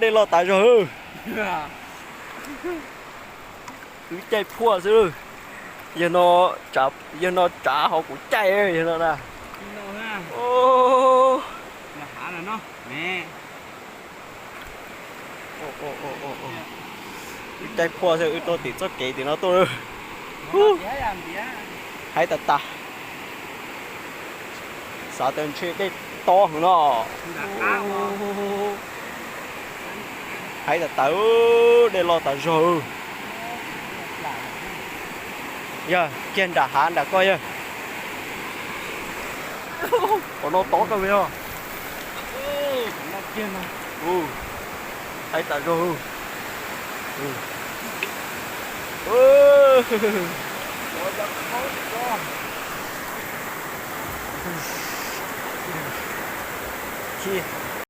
Dej loj tas zog. Wb caij phuaj xwb. Yawg no, yawg no tsav ho kuv caij, yawg no na. Wb caij phuaj xwb, wb tuaj tim txoj kev tim no tuaj lawm. Haib tas tas. Xav tias ntshe dej tob heev no. Haib tas tas, dej loj tas zog. Yog kiag nram hav nram koj yog. Qhov no tob kawg li os. Haib tas zog. Tsis